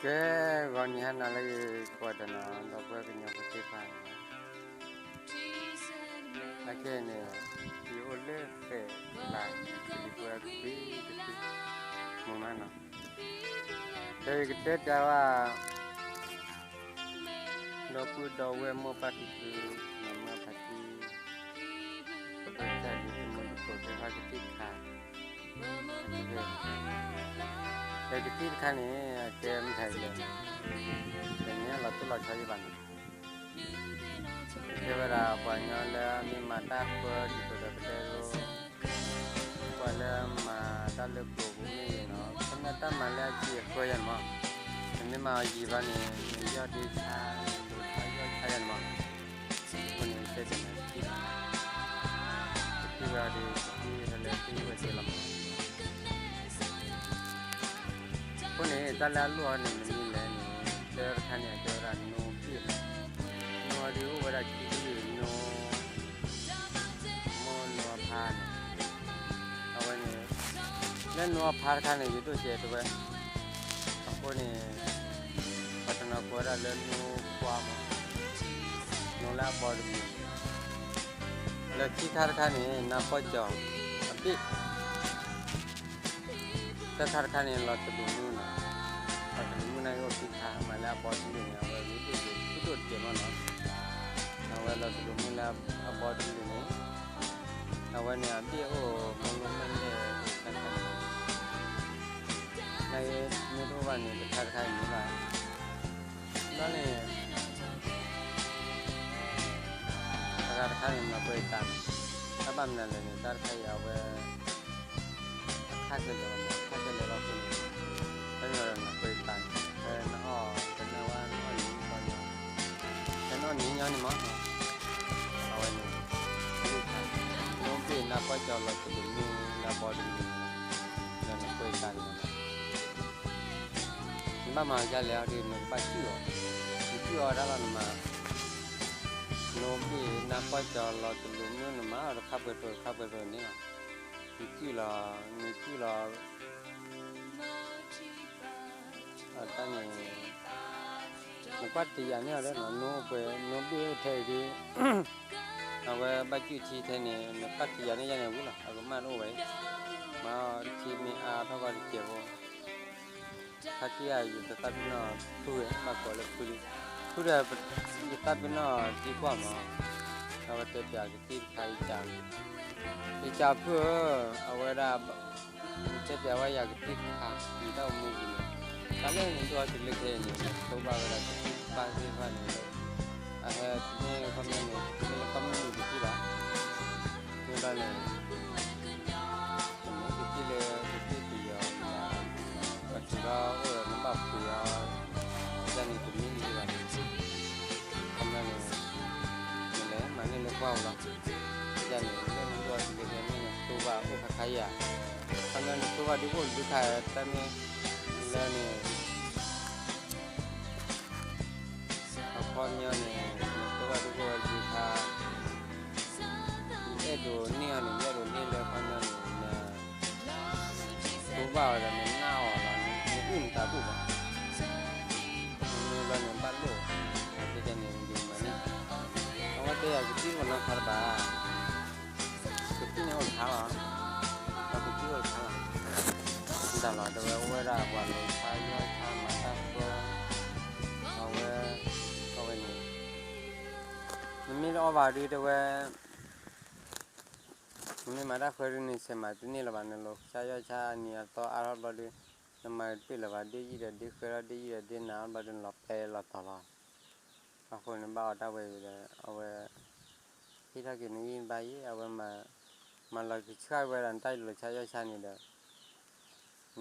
ကဲ ဂီၤနံၤဟါနၤလၢအဂ့ၤကိးဂၤဒဲးနီၤ ဒီပုၢ်ဝဲၢ်ကညီဖိသ့ၣ်တဖၣ်န့ၣ်, အခဲအံၤန့ၣ် ယအိၣ်လၢဃဲးလးကလံၤပှဲၤကသံၣ်တသ့ မုာ်မးနီၤ, ဒီးယကတဲပျးဝဲ ဒီပုၢ်ဒီဝဲၢ်မိၢ်ပၢ်ဖံဖု နီၢ်မုၢ်ဖါတံၢ် ပကစၢ်ဒ်တမုၢ်တကိးသ့ၣ်တဖၣ်ကသံၣ်တခါ, ဒီးကသံၣ်တခါန့ၣ် အကဲမတၤလဲၣ်, တမ့ၢ်လီၤတိၢ်လီၤဆီယံၤဘၣ်န့ၣ်, ကဲဝဲဒၣ်ပှၤကညီလၢအမ့ၢ်မၤတၢ်ဃၢဒ်သိးဒီးကတဲဒိ ပှၤလၢမၤတၢ်လၢကျိၤပူၤမ့ၢ်ဂ့ၤနီၤ ခီဖျိတၢ်မၤလၢအစ့အဃၢယၤန့ၣ်မး, နမ့ၢ်မၤအီၤယံာ်ဘၣ်န့ၣ် နယီၢ်ဒ့ဆါ နဒိးဆါယီၢ်ဆါယၤန့ၣ်မး, အဃိန့ၣ် တဲတ့ၢ်မး ကသံၣ်တခါ, ကသံၣ်ဝဲအီၤဒီး ကသံၣ်ဝဲလၢသံၣ်ဝဲစ့လီၤမး အဃိန့ၣ် တၢ်လၢအလိၣ်အီၤန့ၣ် မနုၤလဲၣ်န့ၣ် တၢ်တခါန့ၣ် အကဲဝဲဒၣ်နိဘ့ၣ်, နိအီၤဒ်အိၣ်ဝဲဒၣ်ခံကလုာ် နိ မိၢ်နိအဖါန့ၣ်, အဝဲန့ၣ် လၢနိအဖါတခါန့ၣ် ယဒိၣ်စဲးတဝဲ, အဃိန့ၣ် ပှၤတနီၤကိးဝဲဒၣ်လၢနိခွါမး, နိလၢအဘီတမံၤ, လၢခံခါတခါန့ၣ် နါပီၢ်ကၠီၤ အဘ့ၣ် သၢခါတခါန့ၣ် လီၤသဒူးမုၢ်နီၤ, လီၤသဒူးမုၢ်န့ၣ်အိၣ်ခံခါ မၤလၢအဘီတကလုာ်န့ၣ် အဝဲဒၣ်ဒိၣ်ဒိၣ်တကဲးမးနီၤ, အဝဲလီၤသဒူးမုၢ်လၢအဘီတကလုာ်န့ၣ်, အဝဲန့ၣ်အဘ့ၣ်အိၣ်မိၢ်လိၣ်မဲာ်လဲၣ်တခါန့ၣ်, နမ့ၢ်တအိၣ်ဘၣ်န့ၣ် တခါတခါအံၤန့ၣ်ဘၣ်, ဘျီန့ၣ် တဂၤတခါန့ၣ် နီၢ်ပှဲၤတၢ်န့ၣ်, တၢ်ဘၣ်မနုၤလဲၣ်န့ၣ် တၢ်တခါအံၤအဝဲ အခါခဲလၢာ်လီၤမး, အခါခဲလၢာ်လီၤအဃိန့ၣ်, ဖဲန့ၣ်ဒီးနီၢ်ပှဲၤတၢ်န့ၣ် ဖဲနအီၣ် ဖဲနဝဲနအီၣ်နံၤကီၢ်ညီ, ဖဲနအီၣ်နံၤညီန့ၣ်မး, အဝဲန့ၣ် နိဘ့ၣ်နါပီၢ်ကၠီၤလီၤသဒူးမုၢ်လၢအဘီတကလုာ်န့ၣ်, လၢနီၢ်ပှဲၤတၢ်န့ၣ်မး, နဘၣ်မၤကလဲၣ်အီၤဒီး နကဘၣ်စုၣ်အီၤ, နစုၣ်အီၤဒၣ်လီၤနမၤ နိဘ့ၣ်နါပီၢ်ကၠီၤလီၤသဒူးမုၢ် နမၤအီၤတခါပှဲၤတိၤတခါပှဲၤတိၤန့ၣ်လီၤ, နစုၣ်လီၤ, နစုၣ်လီၤ အတၢ်န့ၣ် နကွၢ်တယၤန့ၢ်အီၤဒီး နအိၣ်ပှဲၤ နိဘ့ၣ်အိၣ်ထဲအံၤဒီး အဝဲဘၣ်စုၣ်ထံထဲန့ၣ် နကွၢ်တယၤန့ၢ်ယၤန့ၣ်ဝံၤလီၤ, အကမၣ်တအိၣ်ဝဲ, မၤအီၤထံမ့ၢ်အါထီၣ်ကီၢ်တစဲးဖိ ခါက့ၤယတသးပ့ၤနီၣ်ဖုဝဲ ဘၣ်ကိးလၢဖုလံ, ဖုဒီး ယသးပ့ၤနီၣ်သံကွၢ်မး, အဝဲတဲပျးကသံၣ်တခါအံၤကၢ်, ယကၢ်ဖုဧၢ, အဝဲဒၣ် တဲပျးဝဲယၤကသံၣ်တခါ ယတၢ်အိၣ်မူအံၤန့ၣ်, တၢ်လၢနဒိၣ်အီၤတုၤလၢခဲအံၤန့ၣ် နတိၢ်ဘၣ်ဝဲဒၣ်ကသံၣ်တဖၣ်သ့ၣ်တဖၣ်န့ၣ်, အဟဲမ့ၢ်ခီပညီန့ၣ် မ့ၢ်ခီပညီန့ၣ်တသံၣ်ဘၣ်, မ့ၢ်ဘျီန့ၣ် တမ့ၢ်ကသံၣ်လၢကသံၣ်ပယီၤမး, ပတုၤထီၣ်အိၣ်ဒီးနဘၣ်ပှ့ၤအီၤ, ယၤန့ၣ်တမ့ၢ်ဒ်ဘၣ်န့ၣ်, ခီပညီန့ၣ် နလဲၤမၤန့ၢ်လၢပှၢ်ပူၤလီၤ, ယၤန့ၣ် လၢနဒိၣ်အီၤတုၤလၢခဲအံၤန့ၣ် နတိၢ်ဘၣ်အိၣ်ခါခါယၤ, ခီပညီနတိၢ်ဘၣ်ဒုးအိၣ်ဒုးခါတၢ်မ့ၢ်လၢန့ၣ် အခီပညီန့ၣ် နတိၢ်ဘၣ်ဒုးအိၣ်ဝဲဒုးခါ, ယအဲၣ်ဒိးန့ၢ်အီၤန့ၣ် ယအဲၣ်ဒိးန့ၢ်လၢခီပညီန့ၣ် နတိၢ်ဘၣ်အီၤဒီးနနာ်အီၤလီၤ, နအုၣ်နသးဒိၣ်ဘၣ်, မ့ၢ်ဘျီန့ၣ်ဘၣ်လိၣ်, အကဲန့ၣ် ယမၤန့ၢ်, အဝဲတဲယၤကသံၣ်အိၣ်နီတခါတဘၣ် ကသံၣ်န့ၣ်အိၣ်တခါလီၤ, ဒီးကသံၣ်အိၣ်တခါလီၤ, ဒ်သိးလီၤ တဝဲအိၣ်ဝဲဒၣ်ပှၤလီၤဆါယီၢ်ဆါမၤတၢ်ဃၢ, အဝဲ, အဝဲန့ၣ်, နမ့ၢ်တအီၣ်ဘၣ်ဒုးတဝဲ, နမ့ၢ်မၤတၢ်ဃၢဒုးန့ၣ် နဆဲးမၤတန့ၢ်လၢၤဘၣ်, နလီၤဆါယီၢ်ဆါအနံၤအသီအါထီၣ်ဘျီဒုး, နမၤတပ့ၢ်လၢၤဘၣ် ဒ့ယံာ်ဒီးဒ့ဃၢထီၣ် ဒ့ယံာ်ဒီးဒ့နၤထီၣ်ဘျီဒုး နလီၤပဲလီၤတီၤလီၤ အဃိန့ၣ်ဘၣ်အီၣ်တၢ်ဝဲအံၤဒီး အဝဲ ဟ့ၣ်ထီၣ်က့ၤနဂံၢ်နဘါအံၤ အဝဲ မၤလီၤကဆှၣ်ဝဲဒၣ်နတၢ်လီၤဆါယီၢ်ဆါန့ၣ်ဒီး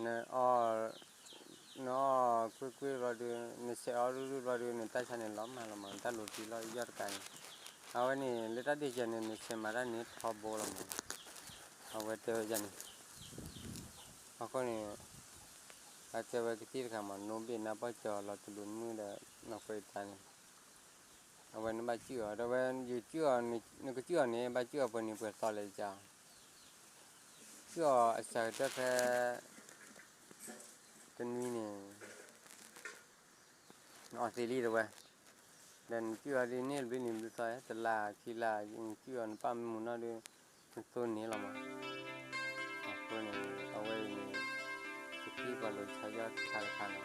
နအီၣ်, နအီၣ်ကွ့ၢ်ကွ့ၢ်ဘျီဒုး နဆဲးအီၣ်ရုၢ်ရုၢ်ဘျီဒုး နတၢ်ဆါန့ၣ်လီၤမၢ်လီၤမၢ် နတၢ်လိၤတံၢ်လီၤယီၢ်တကးန့ၣ်, အဝဲန့ၣ် လၢတၢ်ဒ့စဲးန့ၣ် နဆဲးမၤတၢ်န့ၣ်ထီဘိလီၤမၢ်, အဝဲတဲဝဲဒ်န့ၣ် အဃိန့ၣ် အကဲဝဲကသံၣ်တခါမး နိဘ့ၣ်နါပီၢ်ကၠီၤလီၤတလူးမုၢ်ဒီး နီၢ်ကွဲးတၢ်န့ၣ် အဝဲနဘၣ်စုၣ်အီၤ ဒီးဝဲ ယစုၣ်အီၤ နကစုၣ်အီၤန့ၣ် ဘၣ်စုၣ်အီၤပှဲၤနံၤပှဲၤသီလဲၣ်ကၠီ, စုၣ်အီၤအစှၤကတၢၢ်ဖဲ တနွံန့ၣ် အီၣ်သ့လံတဲဝဲ, ဒီးနကၠုၣ်အီၤဒ်န့ၣ်ဘျုးနံၤဘျုးသီ တလါခံလါ နကၠုၣ်အီၤ နပာ်မုာ်နီၢ်ဒုး နသိန့ၢ်လီၤမး. အဃိန့ၣ် အဝဲအံၤန့ၣ် ကသံၣ်ပှၤလိာ်ဆါယီၢ်ဆါတခါလီ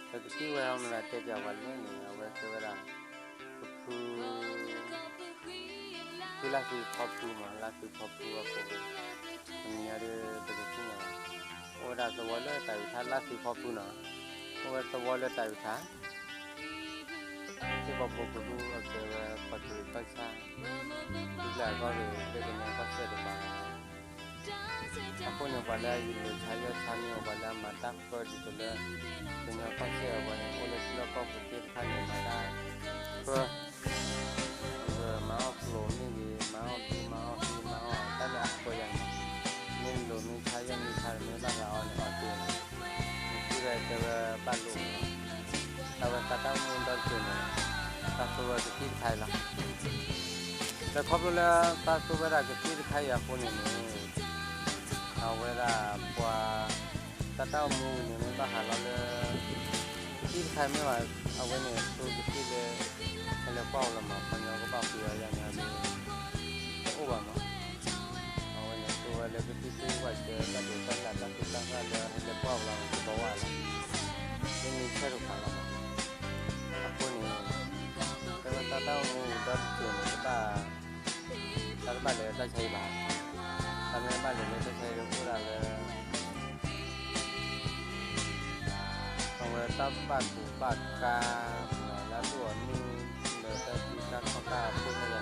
ၤ. ဒီးကသံၣ်ဝဲအမနုၤတဲပၠးပှၤလၢန့ၣ် အဝဲတဲဝဲဒၣ် ကဖု ဖုလၢ်သုဖီဖုမး လၢ်သုဖီဖုအဃိ တနံၤညါဒီး ပကသ့ၣ်ညါဘၣ်, အိၣ်ဝဲဒၣ်သဝီလၢတၢ်အုၣ်ထါ လၢ်သုဖီဖုနီၤ, အိၣ်ဝဲသဝီလၢတၢ်အုၣ်ထါ ထံဖိကီၢ်ဖိကဒုအကဲဝဲ ကီၢ်သူးကီၢ်ဆၣ် ဒုးကျဲအဂီၢ်ဂ့ၤ လၢကညီကီၢ်စဲၣ်တကပၤလီၤ. အဃိန့ၣ် ပှၤလၢအယူၤလိာ်ဆါယီၢ်ဆါမ့ၢ်အိၣ် ပှၤလၢအမၤတၢ်ဃၢဒ်သိးလၢ ကညီကီၢ်စဲၣ်အဂီၢ်န့ၣ် အိၣ်လၢထံလီၢ်ကီၢ်ပူၤသ့ၣ်တဖၣ်န့ၣ် မၤတၢ်ဃၢ မၤအီၣ်ကျိၤမ့ၢ်ဂ့ၤ မၤအီၣ်ဘု မၤအီၣ်ဟံ မၤအီၣ်တၢ်လၢအဃၢယၤန့ၣ် မ့ၢ်လိၤမ့ၢ်ဆါယီၢ်မ့ၢ်ဆါ မ့ၢ်ဘၣ်သးအီၤန့ၣ်အီၤသ့လီၤ. မ့ၢ်တဲဝဲဘၣ်လိၣ် တၢ်ဝဲသးတၢ်အိၣ်မူဒီတက့ၤန့ၣ် သးသိဝဲကသံၣ်တခါအံၤလီၤ. ဒီးခီဖျိလၢသးသိဝဲဒၣ်ကသံၣ်တခါအံၤအဃိန့ၣ်န့ၣ် အဝဲဒၣ်ပှၤ သးတၢ်အိၣ်မူန့ၣ် မ့ၢ်ဘၣ်ဟးလီၤလၢ ကသံၣ်တခါအံၤမ့ၢ်ဘၣ် အဝဲန့ၣ်သိကသံၣ်လၢ ဟဲလၢကွၢ်အီၤလီၤမး ပှၤကညီကဘၣ်ဃုအီၤယၤန့ၣ်အမ့ၢ် တအိၣ်ဘၣ်မး. အဝဲန့ၣ်သိဝဲလၢကသံၣ်သ့ၣ်ဝဲကဲ တၢ်ဒိးတၢ်ဆါ တၢ်သူတၢ်သၣ်လၢဟဲလၢကွၢ်အီၤလီၤ တဘီဝဲလီၤ. မ့မ့ၢ်ဆၢၣ်တဖၣ်လီၤမး. အဃိန့ၣ် တဲဝဲသးတၢ်အိၣ်မူဒီတက့ၤန့ၣ် တဘၣ် တၢ်တဘၣ်လဲၤလၢတၢ်ဆါဟံၣ်ဘၣ်. တၢ်မ့ၢ်ဘၣ်လဲၤလၢတၢ်ဆါဟံၣ်ဒီးအိၣ်ဒၣ်လၢ အဝဲတၢ်ဘၣ်ကူးဘၣ်ကါ လၢအဒိၣ်အမုၢ် လၢတၢ်သံတၢ်ခီၣ်တၢ်အဖိန့ၣ်လီၤ. လၢ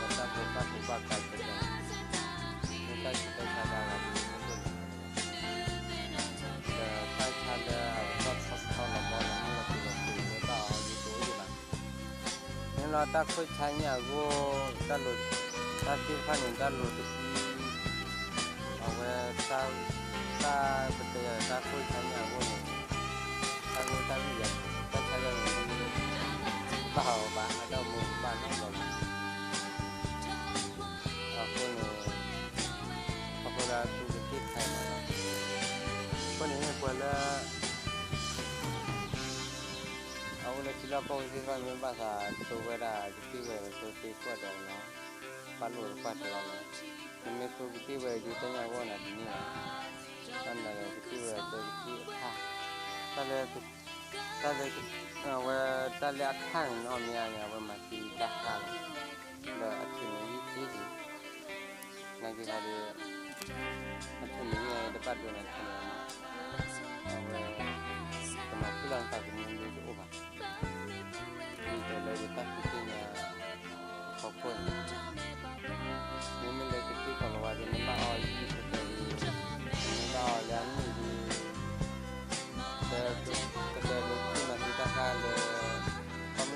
တၢ်ဘၣ်ကူးဘၣ်ကါကဲန့ၣ် မ့ၢ်တၢ်ဆူးတၢ်ဆါတၢ်ဂၤဒ်န့ၣ် ဒီးတၢ်ဆါလၢအကီၢ်ထီၣ်ထီၣ်လီၤဘီလီၤမုၢ်လီၤပူၤလီၤပူၤလၢတၢ်အီၤယိယိဘၣ်. မ့ၢ်လီၤတၢ်ခိၣ်ဆါညၣ်အဂီၢ် တၢ်လိၤ တၢ်သ့ၣ်တဖၣ်န့ၣ် တၢ်လိၤတသံ အဝဲ တၢ်ပတဲယၤ တၢ်ခိၣ်ဆါညၣ်အဂီၢ်န့ၣ် တၢ်ဂိၢ်တၢ်ဂံၢ်ယၤ တၢ်ဆါယၤန့ၣ် ဘၣ်အီၤဘၣ် အတၢ်အိၣ်မူဘၣ်နီတဘျီဘၣ်. အဃိန့ၣ် အဃိဒီးသူကသံၣ်တခါအံၤမးလီၤ. အဃိန့ၣ်ပှၤလၢ အအိၣ်လၢထံလီၢ်ကီၢ်ပူၤသ့ၣ်တဖၣ်မ့ၢ်ဘၣ်သးသိဝဲဒၣ်ကသံၣ်ဝဲသိသ့ကွၢ်ဒီးလီၤ, ဘၣ်လိၣ်တကွၢ်တလီၤလီၤ. နမ့ၢ်သိကသံၣ်ဝဲဒ်တၢ်ညၣ်အဂီၢ်န့ၣ်တန့ၢ်ဘၣ်. ဘၣ်မနုၤလဲၣ် ကသံၣ်ဝဲသိကသံၣ်အထၣ်, တၢ်လၢ တၢ်လၢ အဝဲတၢ်လၢအထၣ်န့ၣ် နီၢ်မ့ၢ်အါန့ၣ် အဝဲမၤသံတၢ်ဃၢ်လီၤ. ဒီးအထူၣ်န့ၣ်ယံာ်သ့ဒံး နာ်က့ခါဒီး အထူၣ်န့ၣ်မ့ၢ်တဘၣ်ဒိနၤတခါန့ၣ် အဝဲ ကမၤဖုၣ်လီၤနသးသမူလၢတအိၣ်ဘၣ်. ဒ်သိးလၢယတၢ်ဃုသ့ၣ်ညါ အဖီခိၣ်န့ၣ် မ့မ့ၢ်လၢကသံၣ်ကီၤလၤဝါဒီး နဘၣ်အီၣ်ယံာ်ကတၢၢ်ဒီး နဘၣ်အီၣ်လၢအနံၣ်ဒီး ကတၢၢ်လၢသုမၤသံတၢ်ဃၢ်လၢ ခီမ့ၢ်နံၣ်ဒံးအ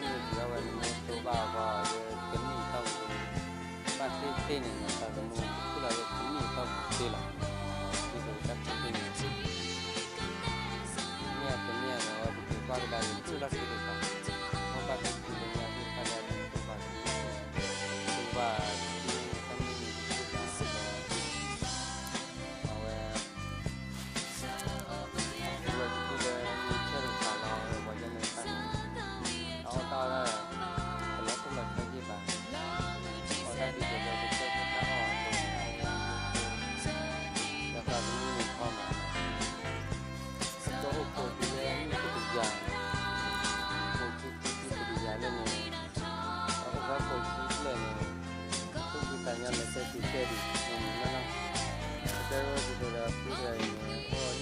ဝဲ နမ့ၢ်သိဘၣ်အီၤဘၣ်လၢတနံၣ်အတီၢ်ပူၤ ဘၣ်သ့ၣ်သ့ၣ်န့ၣ် နသးသမူကဖုၣ်လီၤလၢတနံၣ်အတီၢ်ပူၤသ့လီၤ. ဒ်သိးတၢ်သ့ၣ်သ့ၣ်န့ၣ် မ့ၢ်အတမ့ၢ်အန့ၣ် အဝဲပကကွၢ်ကဒါက့ၤ ဖုၣ်လီၤသ့တဖၣ် မ့ၢ်ဘၣ်သ့ၣ်သ့ၣ်လၢညါသ့ၣ်တဖၣ်လၢအတမ့ၢ်တအိၣ်ဘၣ် တဘၣ်သ့ၣ်သ့ၣ် တမ့ၢ်မံၤတသ့ၣ်ဘၣ်ဒီး အဝဲ အဝဲကသံၣ်လၢမ့ၢ်ဆၢၣ်တဖၣ်လီၤ အဝဲပှၤယဲၢ်န့ၣ်တဖၣ်န့ၣ် အအီၣ်တၢ်အီၣ်ဒၣ် တလီၤတိၢ်လီၤဆီယ့ၢ်ဘၣ် အီၣ်တၢ်ဒ်သိးလၢကစၢၢ်ခိၣ်တၢ်အီၣ်အသိးန့ၣ် အဝဲမ့ၢ် ဒီးသးသမူန့ၣ်ခီမး ကအိၣ်ခိးဒ်လၢမုၢ်တကယၤ အိၣ်ခံခံခံတကယၤလၢန့ၣ် အအိၣ်ဖဲခိးဆံဘျဲၣ်န့ၣ် သူၣ်ဖှံသးညီလၢကဲက့ၤကဲဒံး မ့ၢ်မုၢ်နီၢ်နီၢ် ကတဲဝဲဒ်သိးဒီးဖုတဂၤအံၤန့ၣ် အိၣ်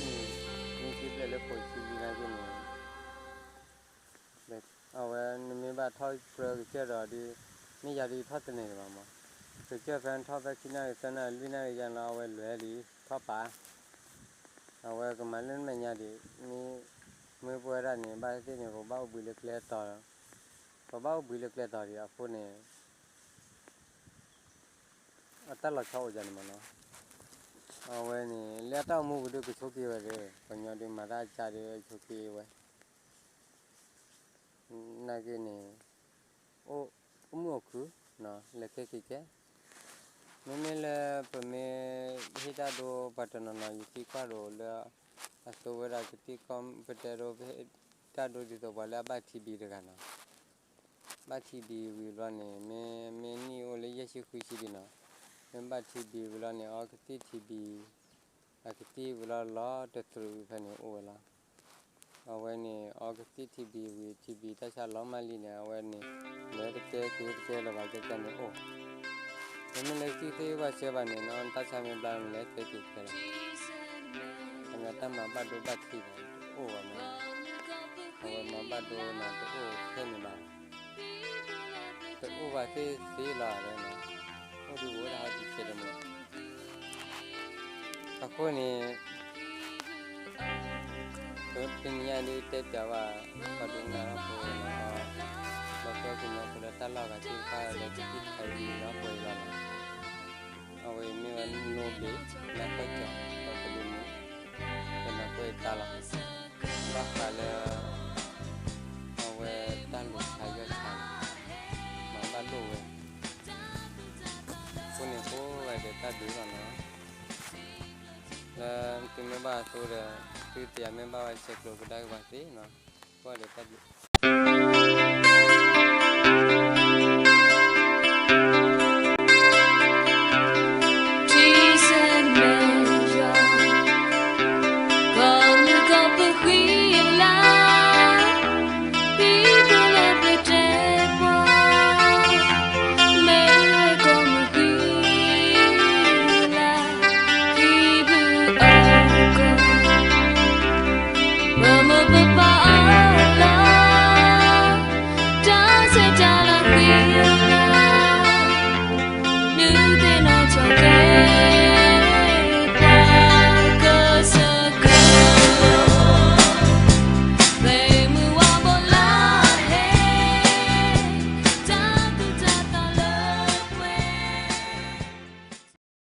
နံၣ် နံၣ်ဆံဘျဲၣ်လၢခိးဆံလံနာ်က့န့ၣ် အဝဲနမ့ၢ်ဘၣ်ထီၣ်ပြၢကစၢၢ်ဒီးဒ် မ့ၢ်ယၤဒ်ထီၣ်တန့ၢ်ဒံးဘၣ်မး ကစၢၢ်ဖဲထီၣ်ဖဲခံနၣ်ရံၣ်သၢနၣ်ရံၣ်လွံၢ်နၣ်ရံၣ်ယါန့ၣ်လီၤ အဝဲလဲၤလံ ထီၣ်ပာ် အဝဲကမၤလၢနမဲာ်ညါဒံး မ့ၢ် မ့ၢ်ပဝဲဒၣ်န့ၣ် ဘၣ်သ့ၣ်သ့ၣ်န့ၣ် ပဘၣ်အိၣ်ဘှံးလၢကျဲတီၤ ပဘၣ်အိၣ်ဘှံးလၢကျဲတီၤဒံးအဃိန့ၣ် အတၢ်လီၤဆီအိၣ်ယၤန့ၣ်မးနီၤ အဝဲန့ၣ် လၢအတၢ်အိၣ်မူပူၤဒီးကဆိးက့ၤဝဲဒီး ပှၤကညီဒုးမၤတၢ်အကါဒီးဆိးက့ၤဝဲ နာ်က့န့ၣ် အိၣ်မုာ်အိၣ်ခုၣ် လဲၤကဲက့ၤကဲ မ့မ့ၢ်လၢပမ့ၢ်ဟ့ၣ်တၢ်ဒိပှၤတနီၤနီၤ ယသံကွၢ်ဒိၣ်လၢ အသိဝဲဒၣ်ကသံၣ်ကီၢ်ပတဲဒိ ပဟ့ၣ် တၢ်ဒိဒ်သိးပှၤလၢအဘၣ်ထံဘံတဂၤနီၤ, ဘၣ်ထံဘံဝံၤဘျီန့ၣ် မ့ၢ် မ့ၢ်နံၣ်အိၣ်လၢယဲၢ်ဆံဃုဆံဒံးနီၤ, မ့ၢ်ဘၣ်ထံဘံဝံၤလီၤန့ၣ် အီကသံၣ်ထံဘံ, အကသံၣ်ဝံၤလီၤလီၤတတြူးဖဲန့ၣ်အိၣ်ဝဲလီၤ. အဝဲန့ၣ် အီကသံၣ်ထံဘံဝံၤ ထံဘံတၢ်ဆါလီၤမၢ်လံန့ၣ် အဝဲန့ၣ် လဲၤတကဲက့ၤတကဲလၢၤဘၣ် ကဲကဲန့ၣ်အိၣ်, မ့မ့ၢ်လၢကသံၣ်သ့ၣ်ဝဲဆၢဘၣ်န့ၣ်နီၤ တၢ်ဆါမ့ၢ်ဘျါန့ၣ် လဲၤတကဲက့ၤတကဲလၢၤဘၣ်, ခီပညီတၢ်မၤဘၣ်ဒိဘၣ်ထံးဘၣ် တအိၣ်ဘၣ်မး, အဝဲမၤဘၣ်ဒိန့ၣ် တအိၣ်ထဲန့ၣ်ဘၣ်, တအိၣ်ဘၣ်သ့ၣ်သ့ၣ်လီၤဝဲနီၤ, အိၣ်ဒံးအိၣ်ဒၣ်ဟီဒံးဆဲးတမုာ် အဃိန့ၣ် ပတနံၤညါဒုးတဲပၠးဘၣ် ပှၤဒိကနၣ်တၢ်ဖိနီၤ, ဒီးပှၤကညီဖိလၢတၢ်လီၢ်ဂၤသ့ၣ်တဖၣ်လၢပတံၢ်ခါအံၤလီၤပှဲၤအံၤလီၤနီၤ, အဝဲအံၤမ့ၢ်ဝဲနိဘ့ၣ် လၢကီၢ်ကၠီၤ ပှၤကလုာ်မုာ် ကနီၤပှဲၤတၢ်လီၤ, ဘၣ်ဃးလၢ အဝဲတၢ်လူၤဆါယီၢ်ဆါန့ၣ် မၤဘၣ်လိာ်ဝဲ အဃိန့ၣ် ဃိဝဲဒီးတၢ်ဒုးလီၤနီၤ, လၢသုမ့ၢ်ဘၣ်အသိဒီး သုတယၤမ့ၢ်ဘၣ်ဝဲဆဲးကျိးကဒါက့ၤပှၤသ့နီၤ, ဃိဝဲဒီးတၢ်ဒုး